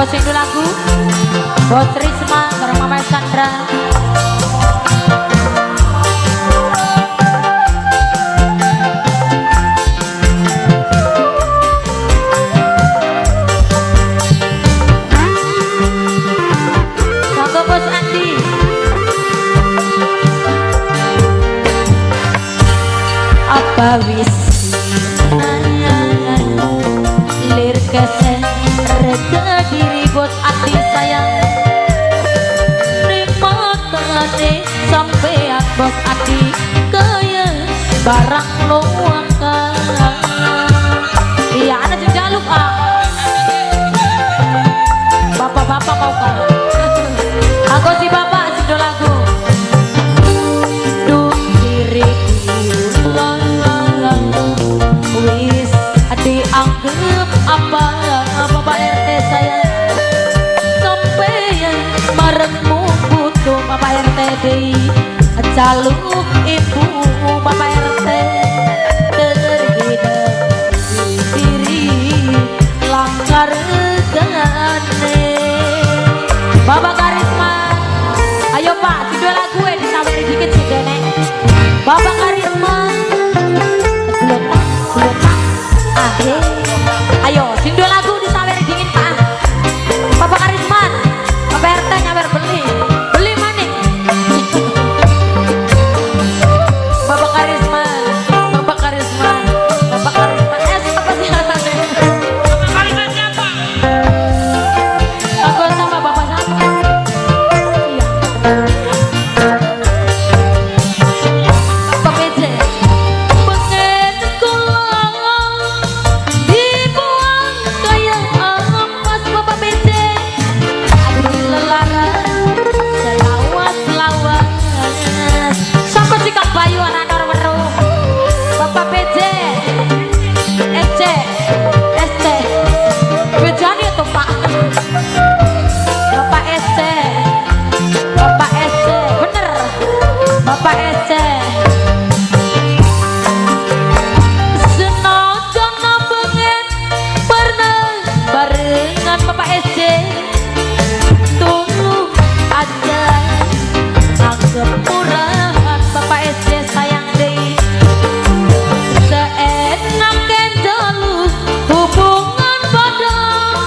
Anggo sing lagu Bos Risma bareng Mama Sandra. Monggo Bos Andi. Apa wis lir kesen rega diri Bos Andi sayang, nikmatane sampean Bos Andi kaya barang luangkan. Iya, ana sing jaluk ah. Bapak-bapak mau kan? Aku si bapak sing do lagu. Duh diriku wis dianggep apa Bapak RT sayang, sampeyan marengmu butuh Bapak RT deui jaluk ibu Bapak RT terhina diri langkar regane. Bapak Karisma, ayo Pak, sing dua lagu disaweri dikit sih dene. Bapak Karisma, gelotak, gelotak, ah ayo, sing dua lagu disaweri dingin Pak. Bapak Karisma, Bapak RT nyawer beli, beli maning. Bapak Karisma, Bapak Karisma, Bapak Karisma, siapa sih alasannya? Bapak Karisma siapa? Aku sama Bapak siapa? Iya. Bapak PJ. Pengen kula dibuang kaya emas Bapak PJ. Aduh lelaran selawas-lawas. Siapa sih Kang Bayu anak weruh? Bapak PJ. SC SC. Bejane tuh Pak. Bapak SC. Bapak SC, bener. Bapak SC. Senajan pengen pernah barengan Bapak SC, tunggu aja anggap murahan Bapak SC sayang deh. Seenak jaluk hubungan badan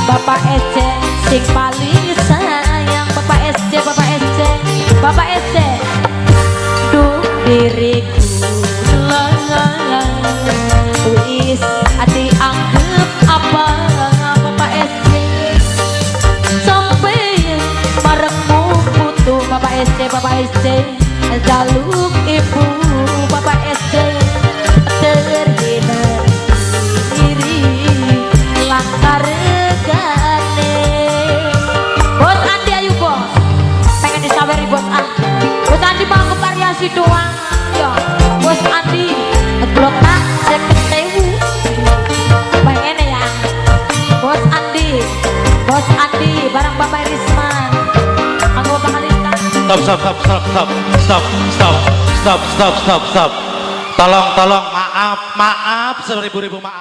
Bapak SC sing paling sayang. Bapak SC, Bapak SC, Bapak SC. Duh diriku wis dianggep apa Bapak SC, sampai marengmu butuh Bapak SC, Bapak SC jaluk ibu Bapak SC terhina diri langkah regane. Bos Andi ayo bos, pengen disaweri bos ah. Bos Andi mau ke variasi doang ya. Bos Andi blotak 50.000 pengen ya. Bos Andi, Bos Andi bareng Bapak Risman, aku Bapak Kalista. Stop, stop, stop, stop, stop, stop, stop, stop, stop, stop, stop. Tolong, tolong, maaf, maaf, seribu ribu maaf.